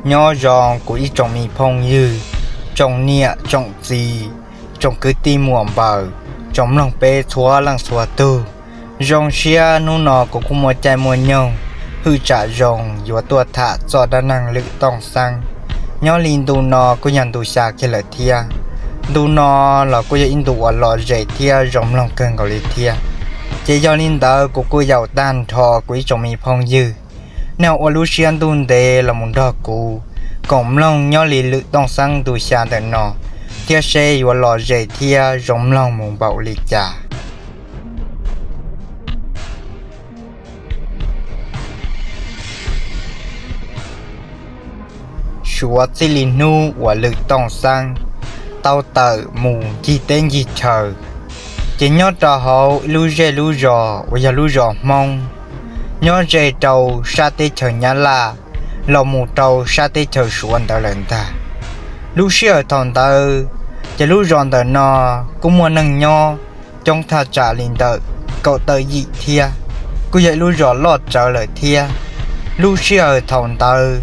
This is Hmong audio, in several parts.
Nyob zoo kuv ib tsoom me phooj ywg, tsoom niam tsoom txiv, tsoom kwv tij muam npaws, tsoom mloog peb txhua leej txhua tug. Zoo siab hnub no kuv kuj muaj caij muaj nyoog hwj tsam zoo yuav tuaj tham txoj dab neeg Lwm Tooj Xeeb. Nyob li ntu no kuj yog ntu xya kiag lawm thiab. Ntu no los kuj yog ib ntu uas lom zem thiab zoo mloog kawg nkaus li thiab. Ces yog li ntawd kuv kuj yaum tag nrho kuv ib tsoom me phooj ywg, nej ua lub siab ntuj ntev los mus nrog kuv koom mloog nyob li Lwm Tooj Xeeb ntu xya ntawm no, thiab seb yuav lom zem thiab zoo mloog mus npaum li cas. Suav txij li hnub uas Lwm Tooj Xeeb tau tawm mus ncig teb ncig chaw, ces nyob rau hauv ib lub zej lub zos uas yog lub zos Hmoob, nyob ze rau sab teb chaws Nyab Laj los mus rau sab teb chaws Suav ntawd lawm ntag. Lub sij hawm thaum ntawd, ces lub zos ntawm no kuj muaj neeg nyob coob thaj tsam li ntawm kaum tawm yim thiab, kuj yog ib lub zos loj tsawv lawm thiab. Lub sij hawm thaum ntawd,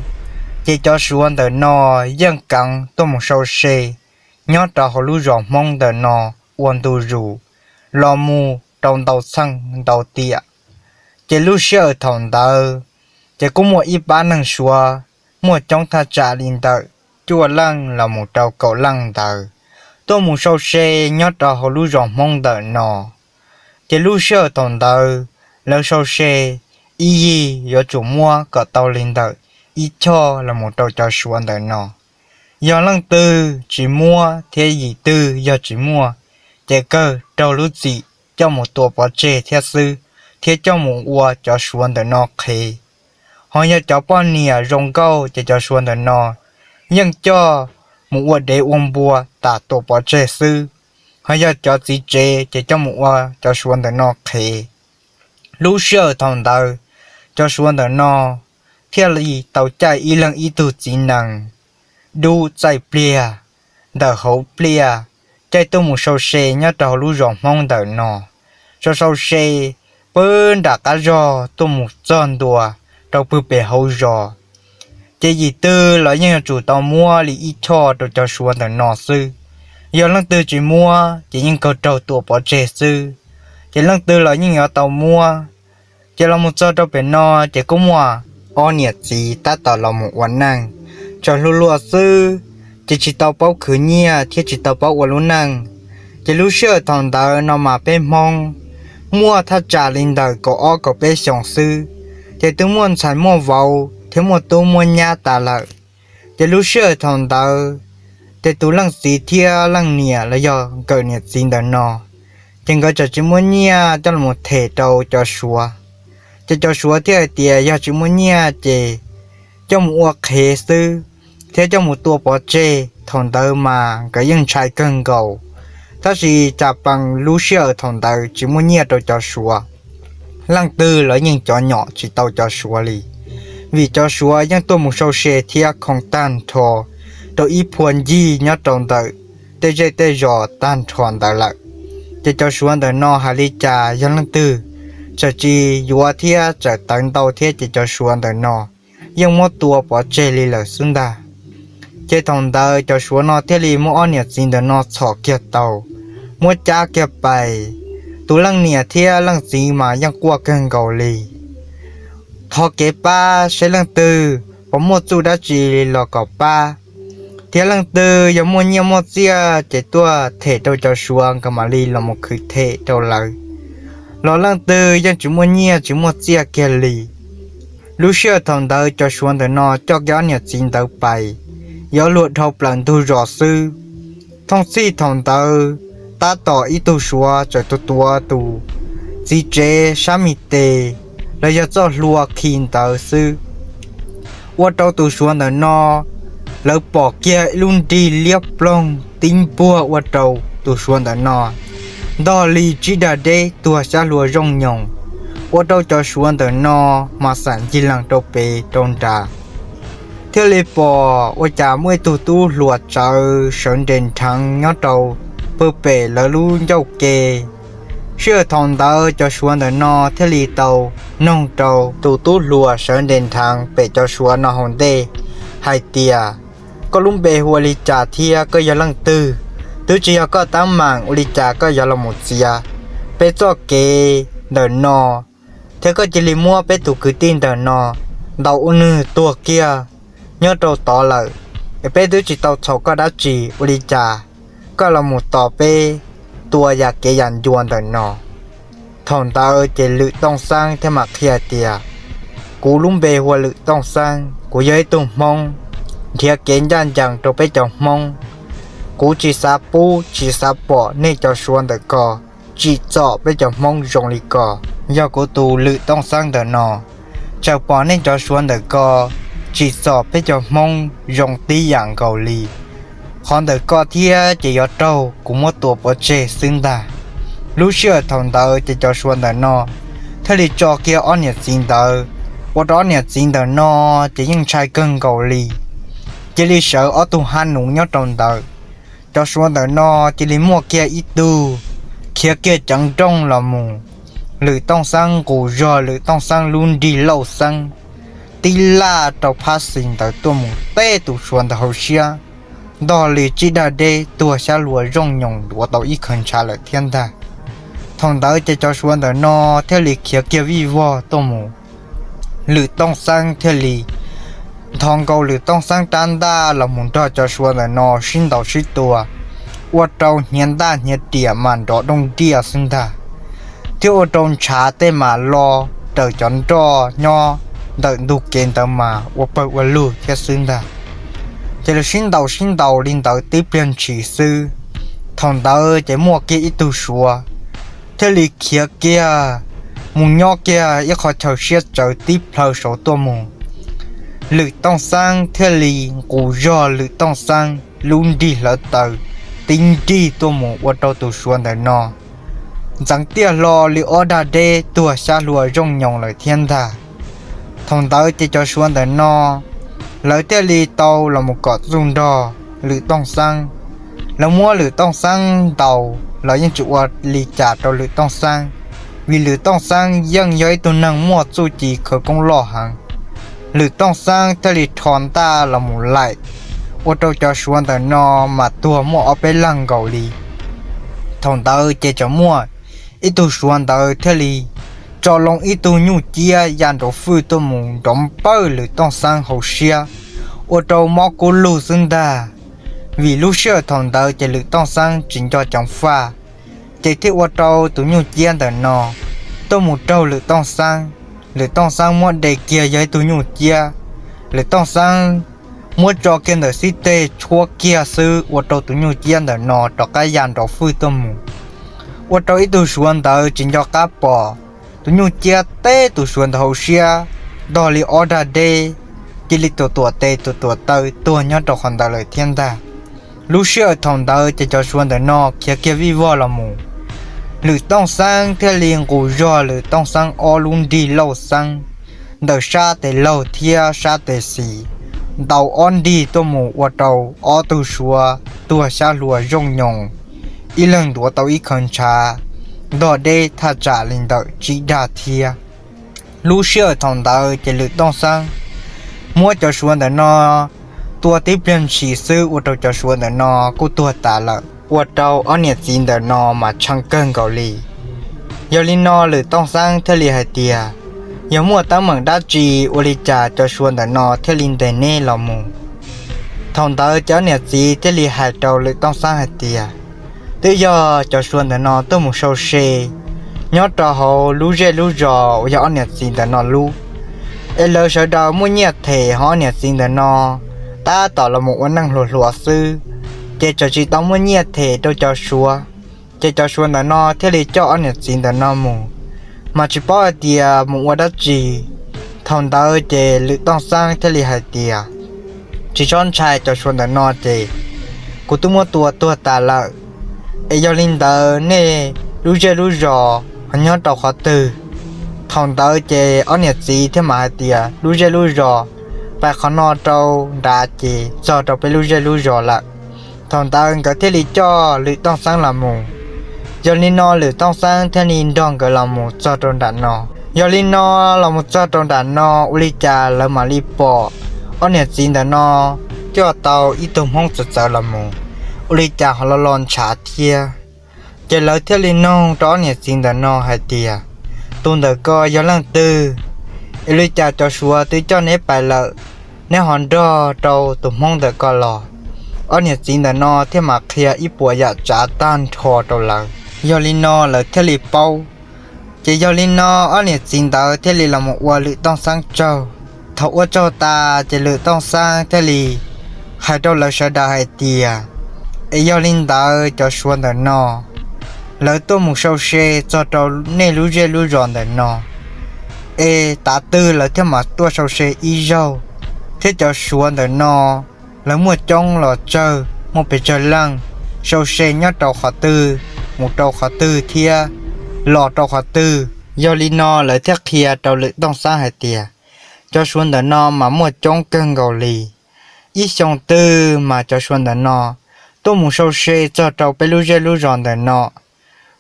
ces cov Suav ntawm no yeej keev tuaj mus sau se nyob rau hauv lub zos Hmoob ntawm no ua ntu zus los mus rau ntau txheej ntau tiam. Ces lub sij hawm thaum ntawd, ces kuj muaj ib pab neeg Suav muaj coob thaj tsam li ntawm cuaj leej los mus rau kaum leej ntawd tuaj mus sau se nyob rau hauv lub zos Hmoob ntawm no. Ces lub sij hawm thaum ntawd, lawv sau se ib yig yuav tsum muab kom tau li ntawm ib choj los mus rau cov Suav ntawm no. Yog leej twg tsis muab thiab yim twg yog tsis muaj, ces kawg raug lub txim coj mus tua pov tseg thiab xwb, thiab coj mus ua cov Suav ntawm no qhev. Ho yog cov poj niam zoo nkauj ces cov Suav ntawm no yeej coj mus ua dev ua npua tas tua pov tseg xwb. Ho yog cov txiv tsev ces coj mus ua cov Suav ntawm no qhev. Lub sij hawm thaum ntawd, cov Suav ntawm no thiaj li tau caij ib leeg ib tug txiv nees dub txaij pliag ntawm hauv pliaj, caij tuaj mus sau se nyob rau hauv lub zos Hmoob ntawm no. Sau sau se pw nram qab zog tuaj mus txog ntua rau pw pem hauv zos, ces yim twg los yeej yuav tsum tau muab li ib choj rau cov Suav ntawm no xwb. Yog leej twg tsis muab ces yeej kawg raug tua pov tseg xwb. Ces leej twg los yeej yuav tau muab. Ces los mus txog rau pem no, ces kuj muaj ob niam txiv tab tom los mus ua neej, tsuas hluas hluas xwb, ces tsis tau paub khwv nyiaj thiab tsis tau paub ua lub neej. Ces lub sij hawm thaum ntawd no mas peb Hmoob muaj thaj tsam li ntawm kaum ob kaum peb xyoos xwb, ces twb muaj ntxhais muaj vauv thiab muaj tub muaj nyab tas lawm. Ces lub sij hawm thaum ntawd, ces tus leej txiv thiab leej niam los yog nkawm niam txiv ntawm no, ces nkawd tseem tsis muaj nyiaj coj los them rau cov Suav. Ces cov Suav thiaj hais tias yog tsis muaj nyiaj ces coj mus ua qhev xwb, thiab coj mus tua pov tseg. Thaum ntawd mas nkawd yeej ntshai kawg nkaus, tab sis cas pees lub sij hawm thaum ntawd tsis muaj nyiaj rau cov Suav. Leej twg los yeej cov nyom tsis tau cov Suav li, vim cov Suav yeej tuaj mus sau se thiab khoo tag nrho rau ib phua ncig nyob rau ntawm tej zej tej zos tag nrho ntawd lawm. Ces cov Suav ntawm no hais li cas yog leej twg txawm tsis yuav thiab txawm tawv ntau thiab ces cov Suav ntawm no yeej muab tua pov tseg li lawm xwb ntag. Ces thaum ntawd cov Suav no thiaj li muab ob niam txiv ntawm no txhom kiag tau, muab cab kiag pais. Tus leej niam thiab leej txiv mas yeej quaj kawg nkaus li, thov kev pab seb leej twg puas muaj txuj dab tsi los kom pab, thiab leej twg yog muaj nyiaj muaj txiaj ces tuaj them rau cov Suav nkawd mam li los mus khwv them rau lawv. Los leej twg yeej tsis muaj nyiaj tsis muaj txiaj kiag li. Lub sij hawm thaum ntawd cov Suav ntawm no coj kiag ob niam txiv ntawd pais, yuav luag dhau plaws ntug zos xwb. Thooj txhij thaum ntawd, tab tom ib tug Suav txawm tuav tuav tus txiv tsev sab me tes los yog txoj hlua khi ntawd xwb, ua rau tus Suav ntawm no lawv pom kiag ib lub nrig liab ploog tib npuag ua rau tus Suav ntawm no ntog li tsib dag deb tuag xyab hlua zooj nyoos, ua rau cov Suav ntawm no mas xam ncig lees rau pem rau nrad, thiaj li pom ua cas muaj ib tug tub hluas tsawv sawv nres nrheev nyob rau pw pem lawv lub ncauj ke. Sij hawm thaum ntawd cov Suav ntawm no thiaj li tau noog rau tus tub hluas sawv nres nrheev pem cov Suav no hauv ntej, hais tias, koj lub npe hu ua li cas thiab koj yog leej twg? Twb tsis yog koj teeb meem, ua li cas koj yuav los mus txiav peb txoj kev ntawm no, thiab koj cia li muab peb tus kwv tij ntawm no ntaus ua nwg tuag kiag nyob rau tod lawm, es peb twb tsis tau txhaum koj dab tsi, ua li cas koj los mus tos peb tua yam kev yam ncua ntawm no? Thaum ntawd ces Lwm Tooj Xeeb thiaj mam qhia tias, kuv lub npe hu ua Lwm Tooj Xeeb, kuv yog ib tug Hmoob nrhiav kev ncaj ncees rau peb cov Hmoob. Kuv tsis xav pub tsis xav pom nej cov Suav ntawm ko tsim txom peb cov Hmoob zoo li ko. Yog kuv tus Lwm Tooj Xeeb ntawm no txawm pom nej cov Suav ntawm ko tsim txom peb cov Hmoob zoo tib yam nkaus li, qhov ntawm ko thiab ces yuav raug kuv muab tua pov tseg xwb ntag. Lub sij hawm thaum ntawd ces cov Suav ntawm no thiaj li tso kiag ob niam txiv ntawd, ua rau ob niam txiv ntawm no ces yeej ntshai kawg nkaus li, cia li sawv ob tug hab nuv nyob rau ntawd. Cov Suav ntawm no cia li muaj kiag ib tug khiav kiag ceev nrooj los mus, Lwm Tooj Xeeb nqus zog Lwm Tooj Xeeb lub nrig lauj xeeb tib laj rau phab xis ntawd tuaj mus teb tus Suav ntawd hauv siab, ntog li tsib dag deb tuag xyab hlua zooj nyoos ntuav tau ib khaws ntshav lawm thiab ntag. Thaum ntawd ces cov Suav ntawm no thiaj li khiav kiag vij vog tuaj mus, Lwm Tooj Xeeb thiaj li nthos nkaus Lwm Tooj Xeeb rab ntaj los mus nrog cov Suav ntawm no sib ntaus sib tua, ua rau hniav ntaj hniav riam mas nrov dooj diaj xwb ntag, thiab ua rau ntshav tej mas lo raws cov nroj nyob ntawm ntug kev ntawd mas ua pawg ua lug thiab xwb ntag. Ces lawv sib ntaus sib ntaus li ntawd tib pliag ntshis xwb, thaum ntawd ces muaj kiag ib tug Suav thiaj li khiav kiag mus nyob kiag ib qho chaw siab tsawv tib plhaw saud tuaj mus. Lwm Tooj Xeeb thiaj li nqus zog Lwm Tooj Xeeb lub nrig hlawv taws tib nrig tuaj mus ua rau tus Suav ntawm no ntxeev tiaj hlo li ob dag deb tuag xyab hlua zooj nyoos lawm thiab ntag. Thaum ntawd ces cov Suav ntawm no lawv thiaj li tau los mus kom txuj nrog Lwm Tooj Xeeb. Lawv muab Lwm Tooj Xeeb ntaus los yeej tsis ua li cas rau Lwm Tooj Xeeb, vim Lwm Tooj Xeeb yeej yog ib tug neeg muaj txuj ci khawv koob loj heev. Lwm Tooj Xeeb thiaj li rho ntaj los mus laim, ua rau cov Suav ntawm no mas tuag muaj ob peb leeg nkaus li. Thaum ntawd ces tseem muaj ib tug Suav ntawd thiaj li tso loo ib tug nyuj ciab ya nraud fwj tuaj mus nrov npawj Lwm Tooj Xeeb hauv siab, ua rau mob kub lug xwb ntag. Vim lub sij hawm thaum ntawd ces Lwm Tooj Xeeb tsis nco ceev faj, ces thiaj ua rau tus nyuj ciab ntawm no tuaj mus raug Lwm Tooj Xeeb. Lwm Tooj Xeeb muab de kiag yog ib tug nyuj ciab, Lwm Tooj Xeeb muab tso kiag ntawm xib teg tshuab kiag xwb ua rau tus nyuj ciab ntawm no rov qab ya nraud fwj tuaj mus, ua rau ib tug Suav ntawd tsis nco qab pom, tus nyuj ciab teb tus Suav ntawd hauv siab ntog li ob dag deb, cia li tuam tuam tes tuam tuam taw tuag nyob rau qhov ntawd lawm thiab ntag. Lub sij hawm thaum ntawd ces cov Suav ntawm no khiav kiag vij vog los mus, Lwm Tooj Xeeb thiaj li nqus zog Lwm Tooj Xeeb ob lub nrig lauj xeeb ntawm sab tes laug thiab sab tes xis ntaus ob nrig tuaj mus ua rau ob tug Suav tuag xyab hlua zooj nyoos, ib leeg ntuav tau ib khaws ntshav ntog deb thaj tsam li ntawm tsib dag thiab. Lub sij hawm thaum ntawd ces Lwm Tooj Xeeb muab cov Suav ntawm no tua tib pliag ntshis xwb ua rau cov Suav ntawm no kuj tuag tas lawm, ua rau ob niam txiv ntawm no mas tshee kawg nkaus li. Yog li no Lwm Tooj Xeeb thiaj li hais tias, yog muaj teeb meem dab tsi ua li cas cov Suav ntawm no thiaj li ntes neb los mus? Thaum ntawd ces ob niam txiv thiaj li hais rau Lwm Tooj Xeeb hais tias, twb yog cov Suav ntawm no tuaj mus sau se nyob rau hauv lub zej lub zos uas yog ob niam txiv ntawm no lub, es lawv sawv daws muaj nyiaj them ho ob niam txiv ntawm no tab tom los mus ua neej hluas hluas xwb, ces txawm tsis tau muaj nyiaj them rau cov Suav. Ces cov Suav ntawm no thiaj li coj ob niam txiv ntawm no mus, mas tsis paub hais tias mus ua dab tsi. Thaum ntawd ces Lwm Tooj Xeeb thiaj li hais tias, tsis txhob ntshai, cov Suav ntawm no ces kuv twb muab tua tuag tas lawm, es yog li ntawd nej lub zej lub zos ho nyob rau qhov twg? Thaum ntawd ces ob niam txiv thiaj mam hais tias, lub zej lub zos pais qhov no rau nrad ces txog rau peb lub zej lub zos lawm. Thaum ntawd nkawd thiaj li coj Lwm Tooj Xeeb los mus. Yog li no Lwm Tooj Xeeb thiaj li nrog nkawd los mus txog rau nram no. Yog li no los mus txog rau nram no ua li cas lawv mam li pom Ob niam txiv ntawm no coj tau ib tug Hmoob txawv txawv los mus, ua li cas ho lo lo ntshav thiab. Ces lawv thiaj li noog rau ob niam txiv ntawm no hais tias, tus ntawm ko yog leej twg? Es li cas cov Suav twb coj neb pais lawm, neb ho nrog rau tus Hmoob ntawm ko los? Ob niam txiv ntawm no thiaj mam qhia ib puas yam tsav tag nrho rau lawv. Yog li no lawv thiaj li paub. Ces yog li no ob niam txiv ntawd thiaj li los mus ua Lwm Tooj Xeeb tsaug. Thaum ua tsaug tas ces Lwm Tooj Xeeb thiaj li hais rau lawv sawv daws hais tias, es yog li ntawd cov Suav ntawm no lawv tuaj mus sau se txog rau nej lub zej lub zos ntawm no, es tav twg lawv thiaj mam tuaj sau se ib zaug, thiab cov Suav ntawm no lawv muaj coob los tsawg, muaj pes tsawg leej, sau se nyob rau qhov twg, mus rau qhov twg thiab los rau qhov twg. Yog li no lawv thiaj qhia rau Lwm Tooj Xeeb hais tias, cov Suav ntawm no mas muaj coob kawg nkaus li. Ib xyoo twg mas cov Suav ntawm no tuaj mus sau se txog rau peb lub zej lub zos ntawm no.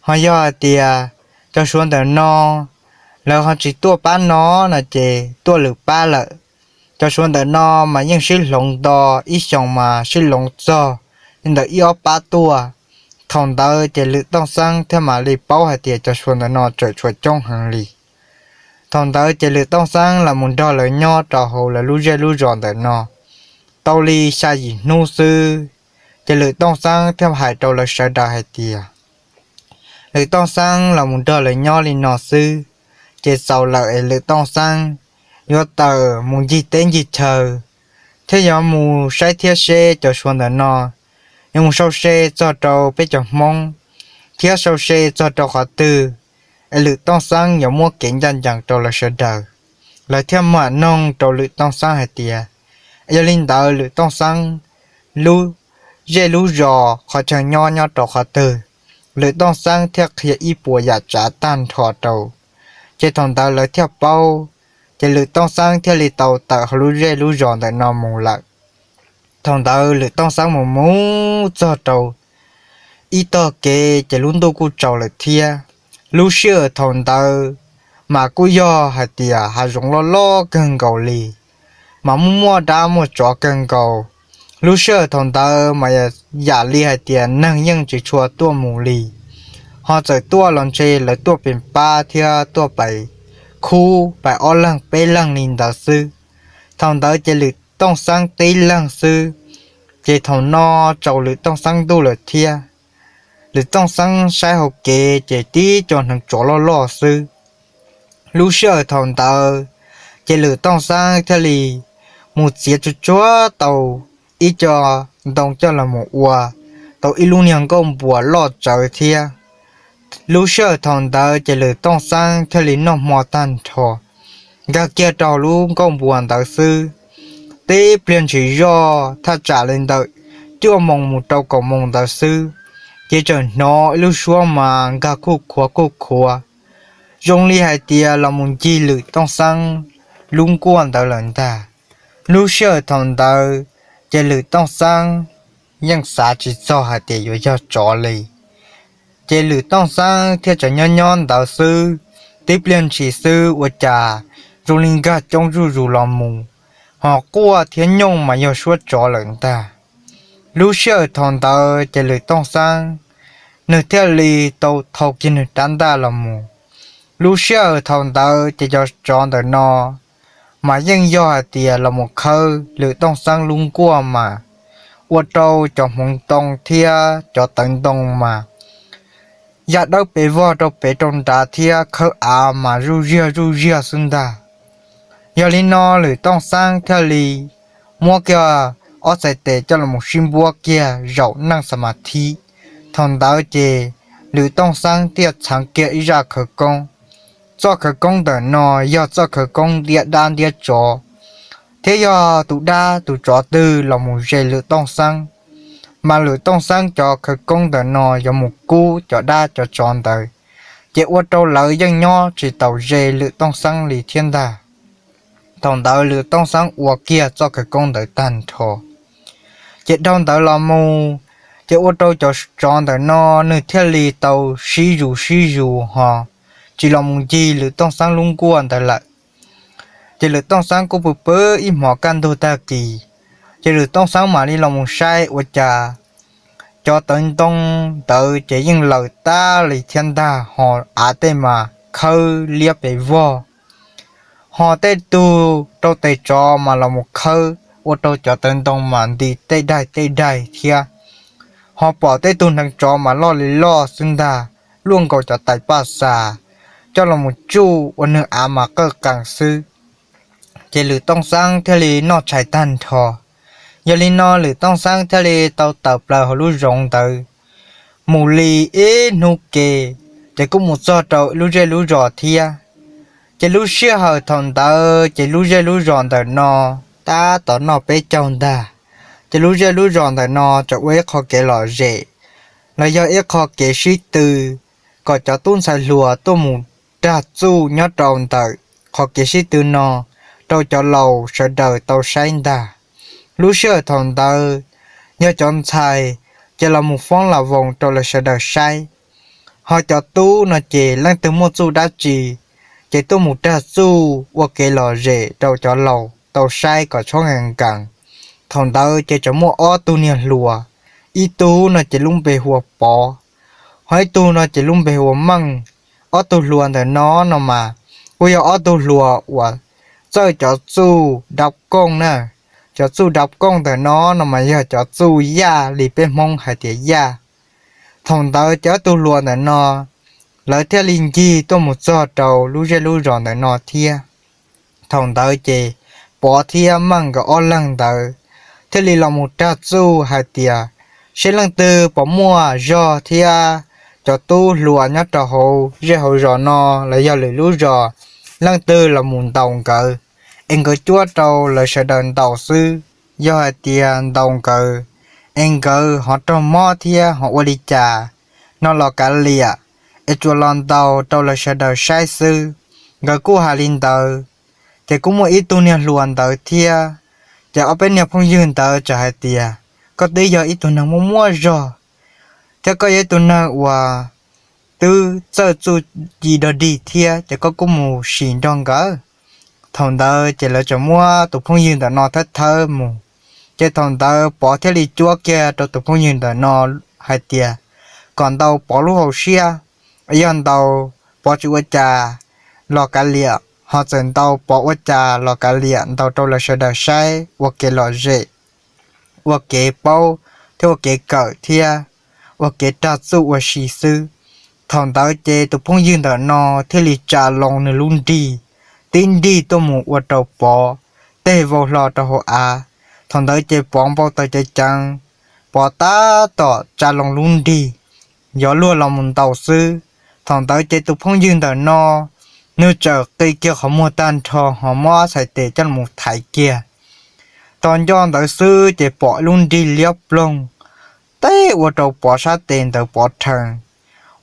Ho yog hais tias cov Suav ntawm no lawv ho tsis tuaj pab no no ces tuaj lwm pab lawm. Cov Suav ntawm no mas yeej sib hloov nto, ib xyoos mas sib hloov txog li ntawm ib ob pab tuaj. Thaum ntawd ces Lwm Tooj Xeeb thiaj mam li paub hais tias cov Suav ntawm no tseem tshuav coob heev li. Thaum ntawd ces Lwm Tooj Xeeb los mus nrog lawv nyob rau hauv lawv lub zej lub zos ntawm no tau li xya yim hnub xwb, ces Lwm Tooj Xeeb thiaj hais rau lawv sawv daws hais tias, Lwm Tooj Xeeb los mus nrog lawv nyob li no xwb, ces txaus lawm es Lwm Tooj Xeeb yuav tawm mus ncig teb ncig chaw, thiab yuav mus saib thiab seb cov Suav ntawm no yuav mus sau se txog rau peb cov Hmoob, thiab sau se txog rau qhov twg, es Lwm Tooj Xeeb yuav muab kev ncaj ncees rau lawv sawv daws. Lawv thiaj mam noog rau Lwm Tooj Xeeb hais tias, yog li ntawd Lwm Tooj Xeeb lub zej lub zos qhov chaw nyob nyob rau qhov twg? Lwm Tooj Xeeb thiaj qhia ib puas yam tsav tag nrho rau. Ces thaum ntawd lawv thiaj paub, ces Lwm Tooj Xeeb thiaj li tau tawm hauv lub zej lub zos ntawm no mus lawm. Thaum ntawd Lwm Tooj Xeeb mus mus txog rau ib tog kev ces lub ntuj kuj tsaus lawm thiab. Lub sij hawm thaum ntawd mas kuj yog hais tias hav zoov loj loj kawg nkaus li, mas muaj muaj dab muaj tsov kawg nkaus. Lub sij hawm thaum ntawd mas yam li hais tias neeg yeej tsis tshua tuaj mus li, ho txawm tuaj los ntshe lawv tuaj pem pab thiab tuaj pais khub pais ob leeg peb leeg li ntawd xwb. Thaum ntawd ces Lwm Tooj Xeeb tib leeg xwb, ces thaum no tsaus Lwm Tooj Xeeb ntuj lawm thiab. Lwm Tooj Xeeb saib hauv kev ces tib co hneev tsov loj loj xwb. Lub sij hawm thaum ntawd ces Lwm Tooj Xeeb thiaj li mus txiav tsuag tsuag tau ib co ntoo coj los mus ua tau ib lub niag nkuaj npuas loj tsawv thiab. Lub sij hawm thaum ntawd ces Lwm Tooj Xeeb thiaj li noj hmo tag nrho, nkag kiag rau lub nkuaj npuas ntawd xwb. Tib pliag ntshis zoj thaj tsam li ntawm cuaj moos mus rau kaum moos ntawd xwb, ces tseem hnov ib lub suab mas nkag khuj khuav khuj khuav, zoo li hais tias los mus ncig Lwm Tooj Xeeb lub nkuaj ntawd lawm ntag. Lub sij hawm thaum ntawd ces Lwm Tooj Xeeb yeej xav tsis txog hais tias yuav yog tsov li. Ces Lwm Tooj Xeeb thiaj tseem nyob nyob ntawd xwb, tib pliag ntshis xwb ua cas zoo li nkag coob zuj zus los mus, ho quaj thiab nyooj mas yog suab tsov lawm ntag. Lub sij hawm thaum ntawd ces Lwm Tooj Xeeb nws thiaj li tau thau kiag nws rab ntaj los mus. Lub sij hawm thaum ntawd ces cov tsov ntawm no mas yeej yog hais tias los mus khawb Lwm Tooj Xeeb lub nkuaj mas ua rau cov hmoov ntoo thiab cov tawv ntoo mas ya dawb pes vog rau pem rau nrad thiab khawb av mas zuj ziag zuj ziag xwb ntag. Yog li no Lwm Tooj Xeeb thiaj li muab kiag ob txhais tes coj los sib npuab kiag zaum neej xa mas thib. Thaum ntawd ces Lwm Tooj Xeeb thiaj txheev kiag ib zaj khawv koob. Txoj khawv koob ntawm no yog txoj khawv koob ntiab dab ntiab tsov, thiab yog tus dab tus tsov twg los mus ze Lwm Tooj Xeeb, mas Lwm Tooj Xeeb cov khawv koob ntawm no yuav mus kub cov dab cov tsov ntawd, ces ua rau lawv yeej nyob tsis taus ze Lwm Tooj Xeeb li thiab ntag. Thaum ntawd Lwm Tooj Xeeb ua kiag txoj khawv koob ntawd tag nrho, ces dhau ntawd los mus, ces ua rau cov tsov ntawm no nws thiaj li tau sib zus sib zus ho tsis los mus ncig Lwm Tooj Xeeb lub nkuaj ntawd lawm. Ces Lwm Tooj Xeeb kuj pw pw ib hmos kaj ntug tag kis, ces Lwm Tooj Xeeb mam li los mus saib ua cas cov tawv ntoo ntawd ces yeej laws tag li thiab ntag, ho av tej mas khawb liab pes vog, ho tej tug rau tes tsov mas los mus khawb ua rau cov tawv ntoo mas nti tej daim tej daim thiab, ho pom tej tug hneev tsov mas loj li loj xwb ntag, luaj nkaus cov tais paj xas, coj los mus tsuj ua nws av mas qawj qees xwb. Ces Lwm Tooj Xeeb thiaj li noj tshais tag nrho. Yog li no Lwm Tooj Xeeb thiaj li tau tawm plaws hauv lub zoov ntawd mus li ib hnub ke, ces kuj mus txog rau lub zej lub zos thiab. Ces lub sij hawm thaum ntawd ces lub zej lub zos ntawm no tab tom noj peb caug ntag. Ces lub zej lub zos ntawm no tseem ua ib qho kev lom zem los yog ib qho kev sib tw kom cov tub ntxhais hluas tuaj mus rag txuj nyob rau ntawm qhov kev sib tw no rau cov laus sawv daws tau saib ntag. Lub sij hawm thaum ntawd yog cov ntxhais ces los mus foob las voos rau lawv sawv daws saib, ho cov tub no ces leej twg muaj txuj dab tsi ces tuaj mus rag txuj ua kev lom zem rau cov laus tau saib kom tshob nkees nkees. Thaum ntawd ces tseem muaj ob tug niag hluas, ib tug no ces lub npe hu ua Pov, ho ib tug no ces lub npe hu ua Meej. Ob tug hluas ntawm no no mas kuj yog ob tug hluas uas txawj cov txuj dab kooj na. Cov txuj dab kooj ntawm no no mas yog cov txuj yaj li peb Hmoob hais tias yaj. Thaum ntawd ces ob tug hluas ntawm no lawv thiaj li ncig tuaj mus txog rau lub zej lub zos ntawm no thiab. Thaum ntawd ces Pov thiab Meej nkawd ob leeg ntawd thiaj li los mus rag txuj hais tias seb leej twg puas muaj zog thiab cov tub hluas nyob rau hauv zej hauv zos no los yog lwm lub zos, leej twg los mus ntaus nkawd, es nkawd cuab rau lawv sawv daws ntaus xwb. Yog hais tias ntaus nkawd es nkawd ho raug mob thiab ho ua li cas no los kav liam, es tsuas los ntaus rau lawv sawv daws saib xwb. Nkawd kuj hais li ntawd, ces kuj muaj ib tug niag hluas ntawd thiab. Ces ob peb niag phooj ywg ntawd txawm hais tias, koj twb yog ib tug neeg muaj muaj zog thiab koj yog ib tug neeg uas twb txawj txuj ci dog dig thiab, ces koj kuj mus sim nrog nkawd. Thaum ntawd ces lawv txawm muab tus phooj ywg ntawm no thawb thawb mus. Ces thaum ntawd Pov thiaj li cuab kiag rau tus phooj ywg ntawm no hais tias kom ntaus Pov lub hauv siab, yog ntaus Pov tsis ua cas los kav liam, ho txawm ntaus Pov ua cas los kav liam, ntaus rau lawv sawv daws saib ua kev lom zem, ua kev paub thiab ua kev kawm thiab ua kev rag txuj ua si xwb. Thaum ntawd ces tus phooj ywg ntawm no thiaj li tsa loo nws lub nrig, tib nrig tuaj mus ua rau Pov teg vau hlo rau hauv av. Thaum ntawd ces Pov npau taws ceev ceev, Pov tab tom tsa loo lub nrig yuav luag los mus ntaus xwb. Thaum ntawd ces tus phooj ywg ntawm no nws txawm qi kiag qhov muag tag nrho ho muab txhais tes coj los thaiv kiag. Tos nco ntawd xwb ces pom lub nrig liab ploog teb ua rau Pov sab tes ntawd pov rhees,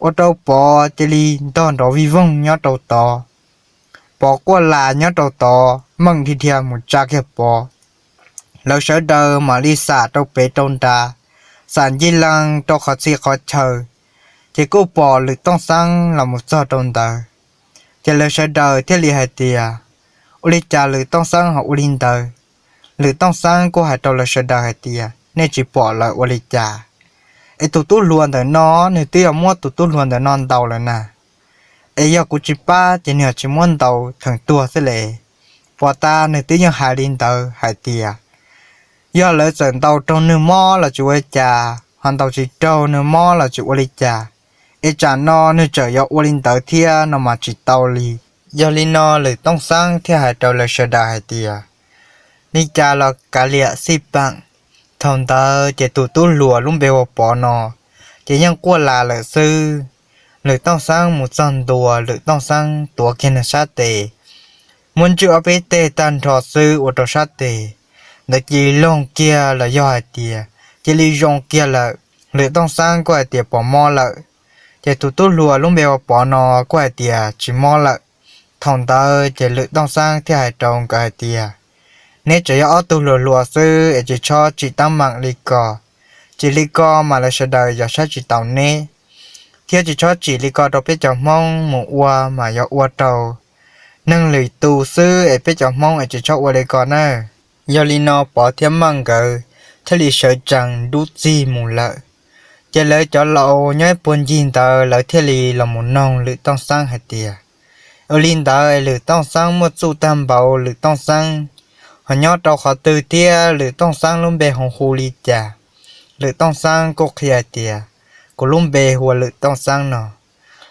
ua rau Pov cia li ntog nrov vij voog nyob rau tod. Pov quaj las nyob rau tod, Meej dhia dhia mus tsa kiag Pov. Lawv sawv daws mam li xam rau pem rau nrad, xam ncig lees rau qhov txhia qhov chaw, ces kuj pom Lwm Tooj Xeeb los mus txog rau ntawd. Ces lawv sawv daws thiaj li hais tias, ua li cas Lwm Tooj Xeeb ho ua li ntawd? Lwm Tooj Xeeb kuj hais rau lawv sawv daws hais tias, nej tsis pom lawv ua li cas? Es tus tub hluas ntawm no, nws twb yog muab tus tub hluas ntawm no ntaus lawm na. Es yog kuv tsis pab ces nws ho tsis muab ntaus theem tuag xwb le. Pov tas nws twb yeej hais li ntawd hais tias, yog lawv txawm ntaus raug nws mob los tsis ua li cas, ho ntaus tsis raug nws mob los tsis ua li cas, es tsam no nws txawm yuav ua li ntawd thiab no mas tsis tau li. Yog li no Lwm Tooj Xeeb thiaj hais rau lawv sawv daws hais tias, li cas los kav liam xij peem. Thaum ntawd ces tus tub hluas lub npe hu ua Pov no ces yeej quaj las lawm xwb. Lwm Tooj Xeeb mus txog ntua, Lwm Tooj Xeeb tuav kiag nws sab tes, muab ntswj ob peb teg tag nrho xwb ua rau sab tes ntawd cia li loog kiag los yog hais tias cia li zoo kiag lawm. Lwm Tooj Xeeb kuj hais tias pom mob lawm, ces tus tub hluas lub npe hu ua Pov no kuj hais tias tsis mob lawm. Thaum ntawd ces Lwm Tooj Xeeb thiaj hais rau nkawd hais tias, neb tseem yog ob tug hluas hluas xwb es tsis txhob tsim teeb meem li ko. Tsim li ko mas lawv sawv daws yuav saib tsis taus neb, thiab tsis txhob tsim li ko rau peb cov Hmoob mus ua mas yuav ua rau neeg lwm tus xwb es peb cov Hmoob es tsis txhob ua li ko nawb. Yog li no Pov thiab Meej nkawd thiaj li sawv tsees dub txig mus lawm. Ces lawv cov laus nyob ib puag ncig ntawd lawv thiaj li los mus noog Lwm Tooj Xeeb hais tias, ua li ntawd Lwm Tooj Xeeb muaj txuj tag npaum Lwm Tooj Xeeb ho nyob rau qhov twg thiab Lwm Tooj Xeeb lub npe hu hu li cas? Lwm Tooj Xeeb kuj qhia hais tias, kuv lub npe hu ua Lwm Tooj Xeeb no.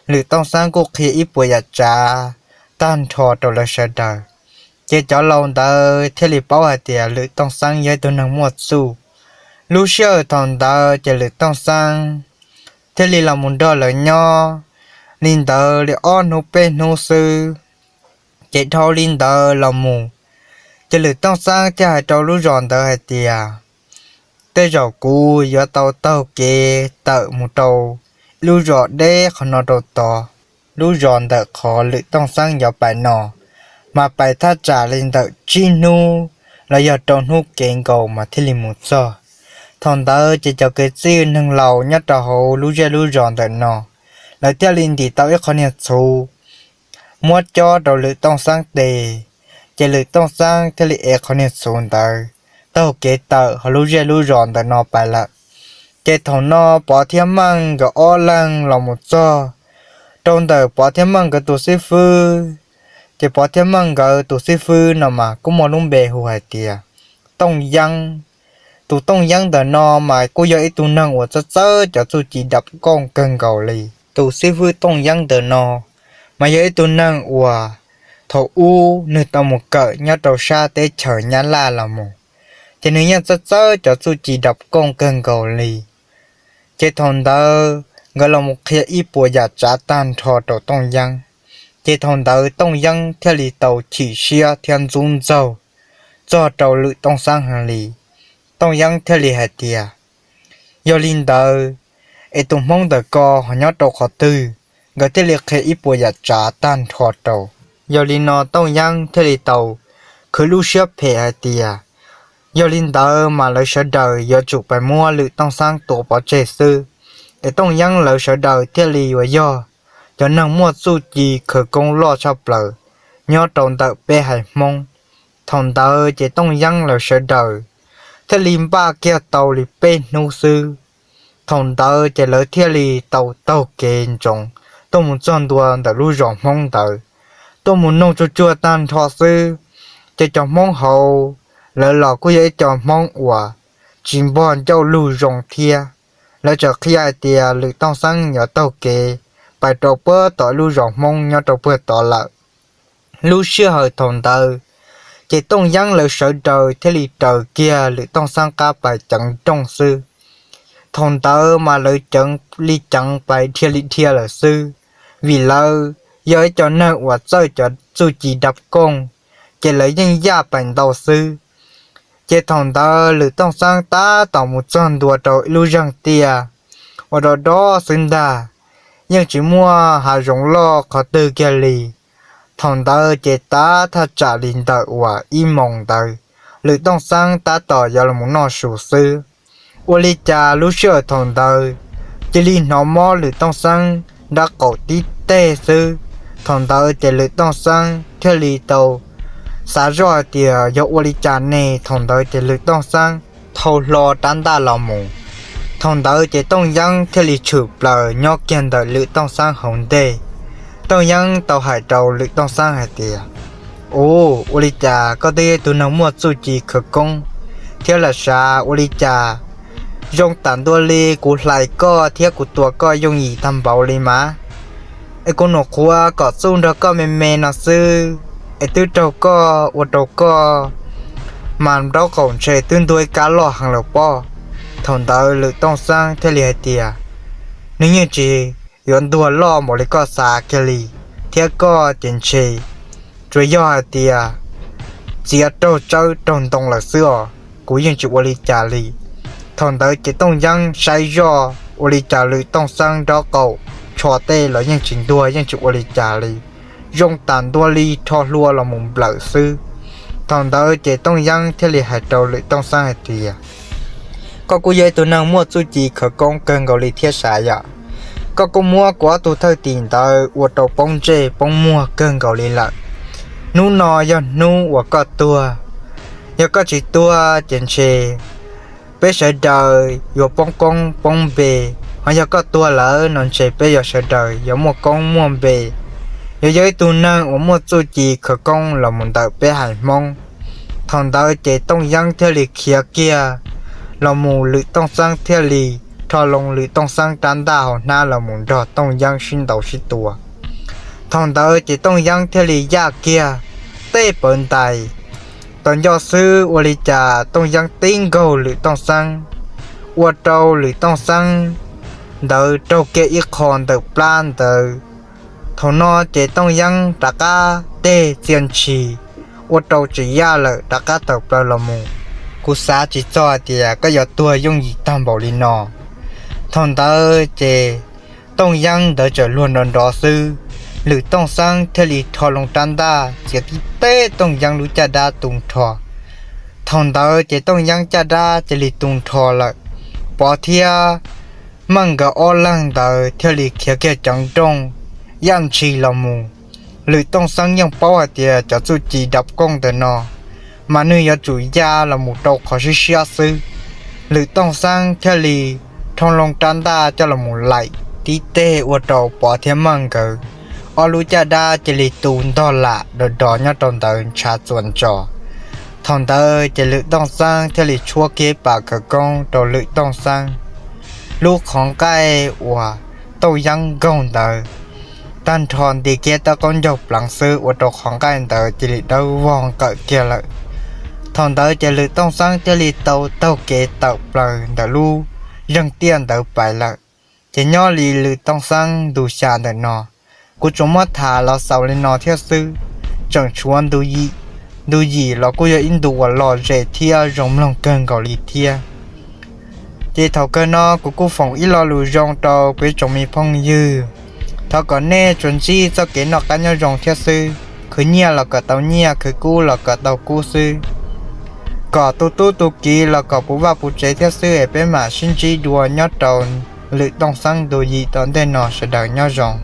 Lwm Tooj Xeeb kuj qhia ib puas yam tsav tag nrho rau lawv sawv daws. Ces cov laus ntawd thiaj li paub hais tias Lwm Tooj Xeeb yog ib tug neeg muaj txuj. Lub sij hawm thaum ntawd ces Lwm Tooj Xeeb thiaj li los mus nrog lawv nyob li ntawd li ob hnub peb hnub xwb. Ces dhau li ntawd los mus, ces Lwm Tooj Xeeb thiaj hais rau lub zos ntawd hais tias, tej zaum kuv yuav tau taug kev tawm mus rau lub zos deb qhov no rau tod. Lub zos ntawm qhov Lwm Tooj Xeeb yuav pais no mas pais thaj tsam li ntawm tsib hnub los yog rau hnub kev nkaus mas thiaj li mus txog. Thaum ntawd ces cov kwv tij neeg laus nyob rau hauv lub zej lub zos ntawm no, lawv thiaj li ntim tau ib qho niag txhuv muab cob rau Lwm Tooj Xeeb tes. Ces Lwm Tooj Xeeb thiaj li ev qhov niag txhuv ntawd taug kev tawm hauv lub zej lub zos ntawm no pais lawm. Ces thaum no Pov thiab Meej nkawd ob leeg los mus txog rau ntawm Pov thiab Meej nkawd tus xib fwb. Ces Pov thiab Meej nkawd tus xib fwb no mas kuj muaj lub npe hu hais tias Tooj Yeeb. Tus Tooj Yeeb ntawm no mas kuj yog ib tug neeg uas txawj txawj cov txuj ci dam kooj kawg nkaus li. Tus xib fwb Tooj Yeeb ntawm no mas yog ib tug neeg uas thaum ub nws tau mus kawm nyob rau sab teb chaws Nyab Laj los mus, ces nws yeej txawj txawj cov txuj ci dam kooj kawg nkaus li. Ces thaum ntawd nkawd los mus qhia ib puas yam tsav tag nrho rau Tooj Yeeb. Ces thaum ntawd Tooj Yeeb thiaj li tau chim siab thiab ntxub ntxaug txog rau Lwm Tooj Xeeb heev li. Tooj Yeeb thiaj li hais tias, yog li ntawd es tus Hmoob ntawm ko ho nyob rau qhov twg? Nkawd thiaj li qhia ib puas yam tsav tag nrho rau. Yog li no Tooj Yeeb thiaj li tau khwv lub siab phem hais tias, yog li ntawd mas lawv sawv daws yuav tsum pais muab Lwm Tooj Xeeb tua pov tseg xwb, es Tooj Yeeb lawv sawv daws thiaj li yuav yog cov neeg muaj txuj ci khawv koob loj tshaj plaws nyob rau ntawm peb haiv Hmoob. Thaum ntawd ces Tooj Yeeb lawv sawv daws thiaj li npaj kiag tau li peb hnub xwb. Thaum ntawd ces lawv thiaj li tau taug kev ntsoov tuaj mus txog ntua ntawm lub zos Hmoob ntawd, tuaj mus noog tsuag tsuag tag nrho xwb. Ces cov Hmoob hauv, lawv los kuj yog ib co Hmoob uas tsis npog ncauj lug zoo thiab. Lawv txawm qhia hais tias Lwm Tooj Xeeb yuav taug kev pais rau puag tom lub zos Hmoob nyob rau puag tod lawm. Lub sij hawm thaum ntawd, ces Tooj Yeeb lawv sawv daws thiaj li raws kiag Lwm Tooj Xeeb qab pais ceev nrooj xwb. Thaum ntawd mas lawv ceev li ceev pais dhia li dhia lawm xwb, vim lawv yog ib co neeg uas txawj cov txuj ci dam kooj, ces lawv yeej yaj pais ntau xwb. Ces thaum ntawd Lwm Tooj Xeeb tab tom mus txog ntua rau ib lub zeeg tiaj uas do do xwb ntag, yeej tsis muaj hav zoov loj qhov twg kiag li. Thaum ntawd ces tab thaj tsam li ntawm uas ib moos ntawd, Lwm Tooj Xeeb tab tom yuav los noj su xwb. Ua li cas lub sij hawm thaum ntawd cia li hnov mob Lwm Tooj Xeeb nraub qaum tib teg xwb. Thaum ntawd ces Lwm Tooj Xeeb thiaj li tau xav zoj hais tias yog ua li cas ne. Thaum ntawd ces Lwm Tooj Xeeb thau hlo rab ntaj los mus. Thaum ntawd ces Tooj Yeeb thiaj li tshwm plaws nyob kiag ntawm Lwm Tooj Xeeb hauv ntej. Tooj Yeeb tau hais rau Lwm Tooj Xeeb hais tias, u, ua li cas koj twb yog ib tug neeg muaj txuj ci khawv koob thiab lam sav, ua li cas zoo tam ntua li kuv hlais koj thiab kuv tua koj yooj yim tag npaum li mas? Es kuv nyuam qhuav kom txuj nrog koj me me no xwb, es twb raug koj ua rau koj mas nraub qaum ntshe twb ntuag ib kab loj heev lawm pob. Thaum ntawd Lwm Tooj Xeeb thiaj li hais tias, nws yeej tsis yuav ntuag loj npaum li koj xav kiag li, thiab koj ces ntshe tsuas yog hais tias txiav raug tsawb raug ntoo lawm xwb os, kuv yeej tsis ua li cas li. Thaum ntawd ces Tooj Yeeb saib zoj ua li cas Lwm Tooj Xeeb nraub qaum tsho tej los yeej tsis ntuag yeej tsis ua li cas li, zoo tam ntua li rho hlua los mus nplawm xwb. Thaum ntawd ces Tooj Yeeb thiaj li hais rau Lwm Tooj Xeeb hais tias, koj kuj yog ib tug neeg muaj txuj ci khawv koob kawg nkaus li thiab sav yom. Koj kuj muab kuv ob tug thwj tim ntawd ua rau poob ntsej poob muag kawg nkaus li lawm. hnub no yog hnub uas koj tuag. Yog koj tsis tuag ces ntshe peb sawv daws yuav poob koob poob npe, ho yog koj tuag lawm no ntshe peb yuav sawv daws yuav muaj koob muaj npe, yuav yog ib tug neeg uas muaj txuj ci khawv koob los mus ntawm peb haiv Hmoob. Thaum ntawd ces Tooj Yeeb thiaj li khiav kiag los mus, Lwm Tooj Xeeb thiaj li rho loo Lwm Tooj Xeeb rab ntaj hauv hnab los mus nrog Tooj Yeeb sib ntaus sib tua. Thaum ntawd ces Tooj Yeeb thiaj li yaj kiag tej pawv ntais. Tau nco xwb ua li cas Tooj Yeeb tib nkaug Lwm Tooj Xeeb, ua rau Lwm Tooj Xeeb ntawd raug kiag ib qho ntawm plab ntawd. Thaum no ces Tooj Yeeb rov qab teg txia ntshis, ua rau tsis yaj lawm rov qab tawm plaws los mus. Kuv xav tsis txog tias koj yuav tuag yooj yim tag npaum li no. Thaum ntawd ces Tooj Yeeb ntawd txawm luag nrov nrov xwb, Lwm Tooj Xeeb thiaj li rho loo rab ntaj txiav tib teg Tooj Yeeb lub caj dab tu nrho. Thaum ntawd ces Tooj Yeeb caj dab cia li tu nrho lawm. Pov thiab Meej nkawd ob leeg ntawd thiaj li khiav kiag ceev nrooj yaj ntshis los mus. Lwm Tooj Xeeb yeej paub hais tias cov txuj ci dab kooj ntawm no mas nws yuav tsum ya los mus rau qhov siab siab xwb. Lwm Tooj Xeeb thiaj li rho loo rab ntaj coj los mus laim tib teg ua rau Pov thiab Meej nkawd ob lub caj dab cia li tu ntog lam dov dov nyob rau ntawd ntshav txuas ntsos. Thaum ntawd ces Lwm Tooj Xeeb thiaj li tshuab kiag pas khawv koob rau Lwm Tooj Xeeb lub qhov nqaij uas Tooj Yeeb nkaug ntawd. Tag nrho nti kiag tawb qaub ncaug pleev xwb ua rau qhov nqaij ntawd cia li dawb vog nqawm kiag lawm. Thaum ntawd ces Lwm Tooj Xeeb thiaj li tau taug kev tawm plaws ntawm lub zeeg tiaj ntawd pais lawm. Ces nyob li Lwm Tooj Xeeb ntu xya ntawm no, kuv tsuas muab tham los xaus li no thiab xwb. Tseem tshuav ntu yim, ntu yim los kuj yog ib ntu uas lom zem thiab zoo mloog kawg nkaus li thiab. Ces thaum kawg no kuv kuj foom ib lo lus zoo rau kuv ib tsoom me phooj ywg, thov kom nej tsuas ntsib txoj kev noj qab nyob zoo thiab xwb. Khwv nyiaj los kom tau nyiaj, khwv kub los kom tau kub xwb. Kom tu tub tu kiv los kom puv vaj puv tsev thiab xwb es peb mam sib ntsib dua nyob rau Lwm Tooj Xeeb ntu yim tom ntej no, sawv daws nyob zoo.